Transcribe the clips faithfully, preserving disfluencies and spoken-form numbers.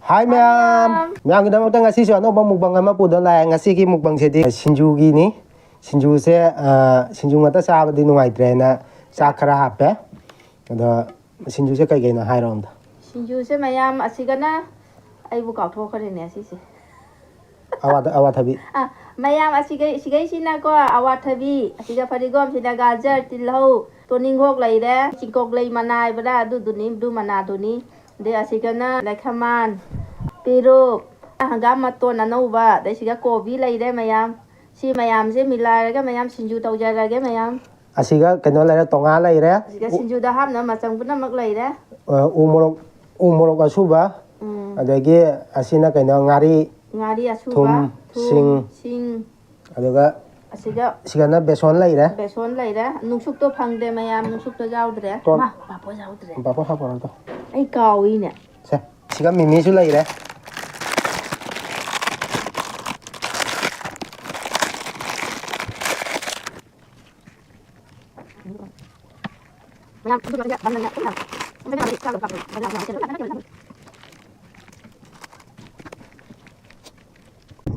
ꯍꯥꯏ ꯃꯌꯥꯝ! ꯃꯌꯥꯝꯒꯤꯗꯃꯛꯇ ꯉꯁꯤꯁꯨ ꯑꯅꯧꯕ mukbang ꯑꯃ ꯄꯨꯗꯨꯅ ꯂꯥꯛꯑꯦ꯫ ꯉꯁꯤꯒꯤ mukbangꯁꯤꯗꯤ ꯁꯤꯡꯖꯨꯒꯤꯅꯤ꯫ ꯁꯤꯡꯖꯨꯁꯦ, ꯑ, ꯁꯤꯡꯖꯨ ꯉꯥꯛꯇ ꯆꯥꯕꯗꯤ ꯅꯨꯡꯉꯥꯏꯇ꯭ꯔꯦꯅ ꯆꯥꯛ ꯈꯔ ꯍꯥꯞꯄꯦ꯫ ꯑꯗꯣ ꯁꯤꯡꯖꯨꯁꯦ ꯀꯩ ꯀꯩꯅꯣ ꯍꯥꯏꯔꯣ ꯑꯝꯇ꯫ ꯁꯤꯡꯖꯨꯁꯦ ꯃꯌꯥꯝ ꯑꯁꯤꯒꯅ, ꯑꯩꯕꯨ ꯀꯥꯎꯊꯣꯛꯈ꯭ꯔꯦꯅꯦ ꯑꯁꯤꯁꯦ꯫ ꯑꯋꯥ-, ꯑꯋꯥꯊꯕꯤ꯫ ꯑ, ꯃꯌꯥꯝ ꯑꯁꯤꯒꯩ-, ꯁꯤꯒꯩꯁꯤꯅꯀꯣ, ꯑꯋꯥꯊꯕꯤ, ꯑꯁꯤꯒ ꯐꯗꯤꯒꯣꯝ, ꯁꯤꯗ ꯒꯥꯖꯔ, ꯇꯤꯜꯍꯧ, ꯇꯣꯅꯤꯡꯈꯣꯛ ꯂꯩꯔꯦ, ꯆꯤꯡꯀꯣꯛꯂꯩ ꯃꯅꯥ ꯍꯥꯏꯕ꯭ꯔꯥ, ꯑꯗꯨꯗꯨꯅꯤ, ꯑꯗꯨ ꯃꯅꯥꯗꯨꯅꯤ꯫ ꯑꯗꯩ ꯑꯁꯤꯒꯅ ꯂꯩꯈꯃꯥꯟ, ꯄꯦꯔꯨꯛ, ꯍꯪꯒꯥꯝ ꯃꯇꯣꯟ ꯑꯅꯧꯕ, ꯑꯗꯩ ꯁꯤꯒ ꯀꯣꯕꯤ ꯂꯩꯔꯦ ꯃꯌꯥꯝ꯫ ꯁꯤ ꯃꯌꯥꯝꯁꯦ ꯃꯤꯂꯥꯏꯔꯒ ꯃꯌꯥꯝ ꯁꯤꯡꯖꯨ ꯇꯧꯖꯔꯒꯦ ꯃꯌꯥꯝ꯫ ꯑꯁꯤꯒ ꯀꯩꯅꯣ ꯂꯩꯔꯦ, ꯇꯣꯉꯥ ꯂꯩꯔꯦ꯫ ꯑꯁꯤꯒ ꯎ-, ꯁꯤꯡꯖꯨꯗ ꯍꯥꯞꯅꯕ ꯃꯆꯪ ꯄꯨꯝꯅꯃꯛ ꯂꯩꯔꯦ꯫ ꯑ, ꯎ ꯃꯣꯔꯣꯛ, ꯎ ꯃꯣꯔꯣꯛ ꯑꯁꯨꯕ, ꯎꯝ꯫ ꯑꯗꯒꯤ ꯑꯁꯤꯅ ꯀꯩꯅꯣ, ꯉꯥꯔꯤ, ꯉꯥꯔꯤ ꯑꯁꯨꯕ, ꯊꯨꯝ, ꯊꯨꯝ, ꯁꯤꯡ, ꯁꯤꯡ꯫ ꯑꯗꯨꯒ ꯑꯁꯤꯒ ꯁꯤꯒꯅ ꯕꯦꯁꯣꯟ ꯂꯩꯔꯦ꯫ ꯕꯦꯁꯣꯟ ꯂꯩꯔꯦ꯫ ꯅꯨꯡꯁꯨꯛꯇꯣ ꯐꯪꯗꯦ ꯃꯌꯥꯝ, ꯅꯨꯡꯁꯨꯛꯇꯣ ꯌꯥꯎꯗ꯭ꯔꯦ꯫ ꯇꯣ-, ꯃꯥ, ꯄꯥꯐꯣꯔ ꯌꯥꯎꯗ꯭ꯔꯦ꯫ ꯄꯥꯐꯣꯔ ꯍꯥꯞꯄꯣ, ꯍꯥꯞꯄꯣ꯫ ꯑꯩ ꯀꯥꯎꯏꯅꯦ꯫ ꯁꯦ, ꯁꯤꯒ ꯃꯤꯃꯤꯁꯨ ꯂꯩꯔꯦ꯫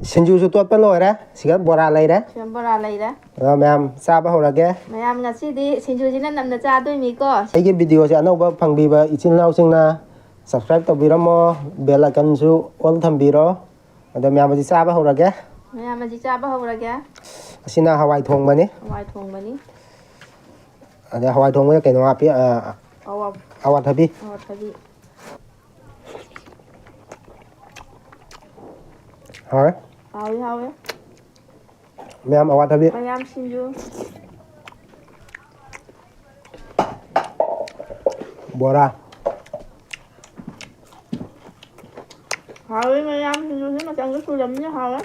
ꯁꯤꯡꯖꯨꯁꯨ ꯇꯣꯠꯄ ꯂꯣꯏꯔꯦ꯫ ꯁꯤꯒ ꯕꯣꯔꯥ ꯂꯩꯔꯦ꯫ ꯁꯤꯒ ꯕꯣꯔꯥ ꯂꯩꯔꯦ꯫ ꯑꯗꯣ ꯃꯌꯥꯝ ꯆꯥꯕ ꯍꯧꯔꯒꯦ꯫ ꯃꯌꯥꯝ ꯉꯁꯤꯗꯤ ꯁꯤꯡꯖꯨꯁꯤꯅ ꯅꯝꯅ ꯆꯥꯗꯣꯏꯅꯤꯀꯣ꯫ ꯑꯩꯒꯤ videoꯁꯦ ꯑꯅꯧꯕ ꯐꯪꯕꯤꯕ ꯏꯆꯤꯜ ꯏꯅꯥꯎꯁꯤꯡꯅ subscribe ꯇꯧꯕꯤꯔꯝꯃꯣ, bell iconꯁꯨ all ꯊꯝꯕꯤꯔꯣ꯫ ꯑꯗꯣ ꯃꯌꯥꯝ ꯍꯧꯖꯤꯛ ꯆꯥꯕ ꯍꯧꯔꯒꯦ꯫ ꯃꯌꯥꯝ ꯍꯧꯖꯤꯛ ꯆꯥꯕ ꯍꯧꯔꯒꯦ꯫ ꯑꯁꯤꯅ ꯍꯋꯥꯏ ꯊꯣꯡꯕꯅꯤ꯫ ꯍꯋꯥꯏ ꯊꯣꯡꯕꯅꯤ꯫ ꯑꯗꯩ ꯍꯋꯥꯏ ꯊꯣꯡꯕꯗ ꯀꯩꯅꯣ ꯍꯥꯞꯄꯤ? ꯑ, ꯑꯋꯥ-, ꯑꯋꯥꯊꯕꯤ꯫ ꯑꯋꯥꯊꯕꯤ꯫ ꯍꯥꯎꯔꯦ꯫ ꯍꯥꯎꯏ, ꯍꯥꯎꯏ꯫ ꯃꯌꯥꯝ ꯑꯋꯥꯊꯕꯤ꯫ ꯃꯌꯥꯝ ꯁꯤꯡꯖꯨ꯫ ꯕꯣꯔꯥ꯫ ꯍꯥꯎꯋꯦ ꯃꯌꯥꯝ, ꯁꯤꯡꯖꯨꯁꯦ ꯃꯆꯜꯁꯨ ꯁꯨꯔꯕꯅꯤꯅ ꯍꯥꯎꯋꯦ꯫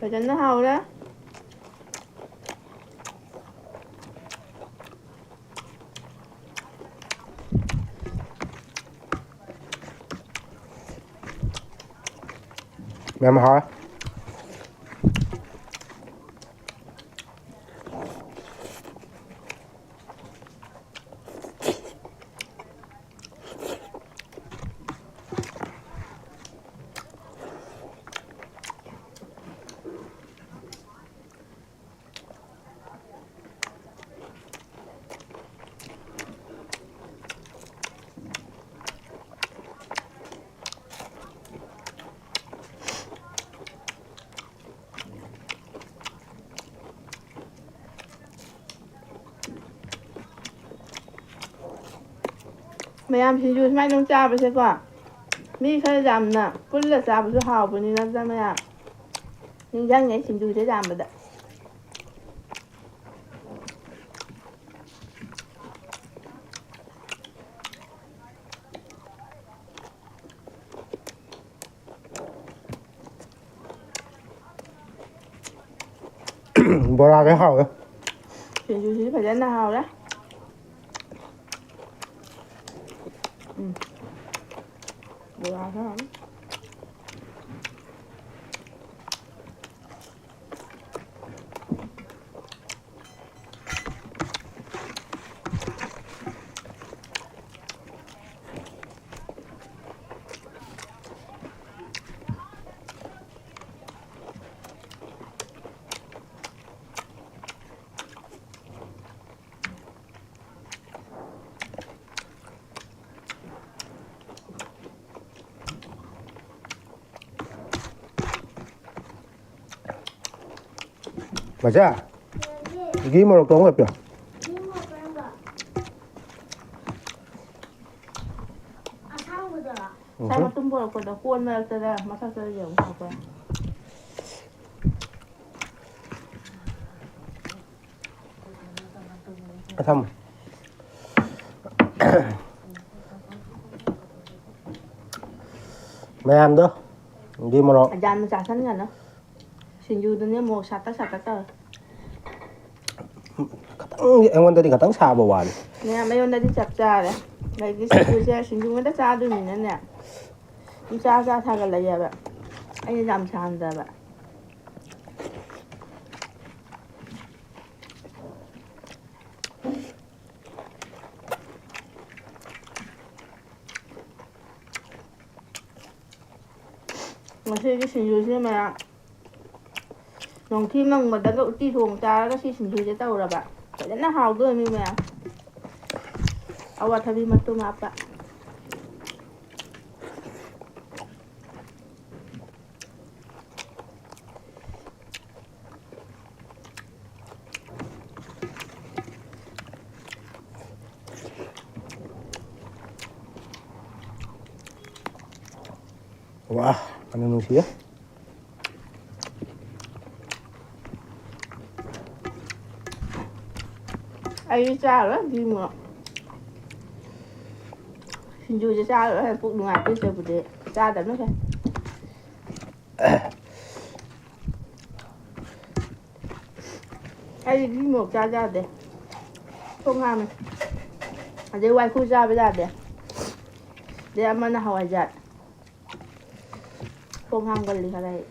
ꯐꯖꯅ ꯍꯥꯎꯔꯦ꯫ ꯌꯥꯝ ꯍꯥꯎꯋꯦ꯫ ꯃꯌꯥꯝ ꯁꯤꯡꯖꯨ ꯁꯨꯃꯥꯏꯅ ꯑꯗꯨꯝ ꯆꯥꯕꯁꯦꯀꯣ, ꯃꯤ ꯈꯔ ꯌꯥꯝꯅ ꯄꯨꯜꯂ ꯆꯥꯕꯁꯨ ꯍꯥꯎꯕꯅꯤ, ꯅꯠꯇ꯭ꯔꯥ ꯃꯌꯥꯝ? ꯅꯤꯡꯁꯤꯡꯉꯦ ꯁꯤꯡꯖꯨꯁꯦ ꯌꯥꯝꯕꯗ꯫ ꯕꯣꯔꯥꯁꯦ ꯍꯥꯎꯋꯦ꯫ ꯁꯤꯡꯖꯨꯁꯤꯁꯨ ꯐꯖꯅ ꯍꯥꯎꯔꯦ꯫ ꯎꯝ꯫ ꯕꯣꯔꯥꯁꯦ ꯍꯥꯎꯔꯦ꯫ ꯃꯆꯥ, ꯘꯤ ꯃꯣꯔꯣꯛꯇꯣ ꯑꯃꯨꯛ ꯍꯥꯞꯄꯤꯌꯣ꯫ ꯉꯁꯥꯏ ꯃꯇꯨꯝ ꯄꯣꯔꯛꯄꯗꯣ ꯀꯣꯟ ꯃꯔꯛꯇꯗ ꯃꯊꯛꯇ ꯌꯦꯡꯉꯨ ꯍꯥꯞꯄ꯫ ꯊꯝꯃꯣ꯫ ꯃꯌꯥꯝꯗꯣ, ꯘꯤ ꯃꯣꯔꯣꯛ꯫ ꯌꯥꯝꯅ ꯆꯥꯁꯟꯒꯅꯨ꯫ ꯁꯤꯡꯖꯨꯗꯨꯅꯦ ꯃꯣꯔꯣꯛ ꯁꯥꯇꯛ ꯁꯥꯇꯛ ꯇꯧꯔꯦ꯫ ꯈꯇꯪ, ꯑꯩꯉꯣꯟꯗꯗꯤ ꯈꯇꯪ ꯁꯥꯕ ꯋꯥꯅꯤ꯫ ꯃꯌꯥꯝ ꯑꯩꯉꯣꯟꯗꯗꯤ ꯆꯞ ꯆꯥꯔꯦ꯫ ꯑꯗꯩꯗꯤ ꯁꯤꯡꯖꯨꯁꯦ ꯁꯤꯡꯖꯨ ꯉꯥꯛꯇ ꯆꯥꯗꯣꯏꯅꯤꯅꯅꯦ꯫ ꯁꯨꯝ ꯆꯥ ꯆꯥ ꯊꯥꯒꯠꯂꯛꯑꯦꯕ꯫ ꯑꯩꯅ ꯌꯥꯝ ꯁꯥꯍꯟꯗꯕ꯫ ꯉꯁꯤꯒꯤ ꯁꯤꯡꯖꯨꯁꯦ ꯃꯌꯥꯝ ꯅꯣꯡꯊꯤ ꯃꯪꯕꯗꯒ ꯎꯇꯤ ꯊꯣꯡ ꯆꯥꯔꯒ ꯁꯤ ꯁꯤꯡꯖꯨꯁꯦ ꯇꯧꯔꯕ ꯐꯖꯅ ꯍꯥꯎꯗꯣꯏꯅꯤ ꯃꯌꯥꯝ꯫ ꯑꯋꯥꯊꯕꯤ ꯃꯇꯨꯝ ꯍꯥꯞꯄ꯫ ꯋꯥ, ꯀꯩꯅꯣ ꯅꯨꯡꯁꯤꯌꯦ꯫ ꯑꯩ ꯆꯥꯔꯣꯏ ꯕꯤꯃꯣ꯫ ꯁꯤꯡꯖꯨꯁꯦ ꯆꯥꯔꯣꯏ, ꯄꯨꯛ ꯅꯨꯡꯉꯥꯏꯇꯦ꯫ ꯆꯕꯨꯗꯤ ꯆꯥꯗꯕꯅ ꯐꯩ꯫ ꯑꯩꯗꯤ ꯘꯤ ꯃꯣꯔꯣꯛ ꯆꯥ ꯌꯥꯗꯦ꯫ ꯈꯣꯡ ꯍꯥꯝꯃꯦ꯫ ꯑꯗꯩ ꯋꯥꯏꯈꯨ ꯆꯥꯕ ꯌꯥꯗꯦ꯫ ꯑꯗꯩ ꯑꯃꯅ ꯍꯋꯥꯏꯖꯥꯔ꯫ ꯈꯣꯡ ꯍꯥꯝꯒꯜꯂꯤ ꯈꯔ ꯑꯩ꯫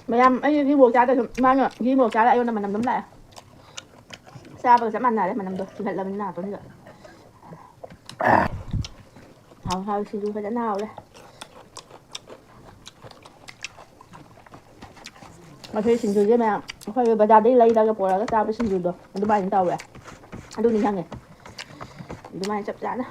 ꯃꯌꯥꯝ, ꯑꯩ ꯘꯤ ꯃꯣꯔꯣꯛ ꯆꯥꯗ꯭ꯔꯁꯨ ꯃꯥꯅ ꯘꯤ ꯃꯣꯔꯣꯛ ꯆꯥꯔ ꯑꯩꯉꯣꯟꯗ ꯃꯅꯝ ꯑꯗꯨꯝ ꯂꯥꯛꯑꯦ꯫ ꯆꯥꯕꯒ ꯆꯞ ꯃꯥꯟꯅꯔꯦ ꯃꯅꯝꯗꯣ꯫ ꯆꯤꯡꯈꯠꯂꯕꯅꯤ ꯅꯥꯇꯣꯟꯁꯤꯗ꯫ ꯍꯥꯎ ꯍꯥꯎ ꯁꯤꯡꯖꯨ ꯐꯖꯅ ꯍꯥꯎꯔꯦ꯫ ꯉꯁꯤ ꯁꯤꯡꯖꯨꯁꯦ ꯃꯌꯥꯝ ꯑꯩꯈꯣꯏ ꯕꯖꯥꯔꯗꯒꯤ ꯂꯩꯔꯒ ꯄꯨꯔꯛꯑꯒ ꯆꯥꯕ ꯁꯤꯡꯖꯨꯗꯣ ꯑꯗꯨꯃꯥꯏꯅ ꯇꯧꯋꯦ꯫ ꯑꯗꯨ ꯅꯤꯡꯁꯤꯡꯉꯦ꯫ ꯑꯗꯨꯃꯥꯏꯅ ꯆꯞ ꯆꯥꯅ꯫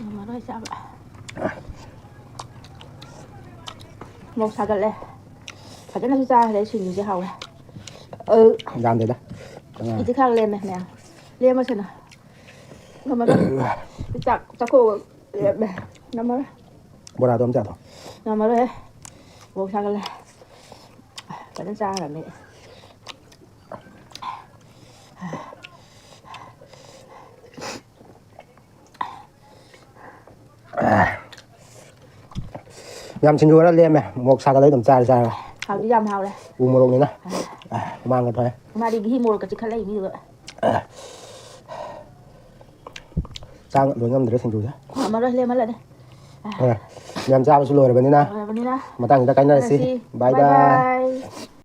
ꯉꯝꯃꯔꯣꯏ ꯆꯥꯕ꯫ ꯃꯣꯔꯣꯛ ꯁꯥꯒꯠꯂꯦ꯫ ꯐꯖꯅꯁꯨ ꯆꯥꯈ꯭ꯔꯦ꯫ ꯁꯤꯡꯖꯨꯁꯦ ꯍꯥꯎꯋꯦ꯫ ꯑ, ꯌꯥꯝꯗꯦꯗ꯫ ꯏꯆꯦ ꯈꯥꯛ ꯂꯦꯝꯃꯦ ꯃꯌꯥꯝ꯫ ꯂꯦꯝꯃꯁꯅꯨ꯫ ꯉꯝꯃꯔꯣꯏ꯫ ꯆꯥꯛ ꯆꯥꯛꯈꯣꯛꯑꯒ ꯂꯦꯝꯃꯦ꯫ ꯉꯝꯃꯔꯣꯏ꯫ ꯕꯣꯔꯥꯗꯣ ꯑꯝ ꯆꯥꯊꯣꯛ꯫ ꯉꯝꯃꯔꯣꯏꯍꯦ꯫ ꯃꯣꯔꯣꯛ ꯁꯥꯒꯠꯂꯦ꯫ ꯐꯖꯅ ꯆꯥꯈ꯭ꯔꯕꯅꯦ꯫ ꯌꯥꯝ ꯁꯤꯡꯖꯨ ꯈꯔ ꯂꯦꯝꯃꯦ꯫ ꯃꯣꯔꯣꯛ ꯁꯥꯒꯠꯂꯦ ꯑꯗꯨꯝ ꯆꯥꯔ ꯆꯥꯔꯒ꯫ ꯍꯥꯎꯗꯤ ꯌꯥꯝ ꯍꯥꯎꯔꯦ꯫ ꯎ ꯃꯣꯔꯣꯛꯅꯤꯅ꯫ ꯍꯨꯃꯥꯡꯒ ꯊꯣꯛꯑꯦ꯫ ꯃꯥꯗꯤ ꯘꯤ ꯃꯣꯔꯣꯛꯀ ꯆꯤꯛꯈꯠꯂꯛꯏ ꯃꯤꯗꯨꯒ꯫ ꯆꯥ ꯂꯣꯏ ꯉꯝꯗ꯭ꯔꯦ ꯁꯤꯡꯖꯨꯁꯦ꯫ ꯉꯝꯃꯔꯣꯏ, ꯂꯦꯝꯍꯜꯂꯅꯤ꯫ ꯑ, ꯌꯥꯝ ꯆꯥꯕꯁꯨ ꯂꯣꯏꯔꯕꯅꯤꯅ꯫ ꯂꯣꯏꯔꯕꯅꯤꯅ꯫ ꯃꯇꯥꯡꯗ ꯀꯥꯏꯅꯔꯁꯤ꯫ ꯀꯥꯏꯅꯔꯁꯤ꯫ Bye bye bye꯫ Bye꯫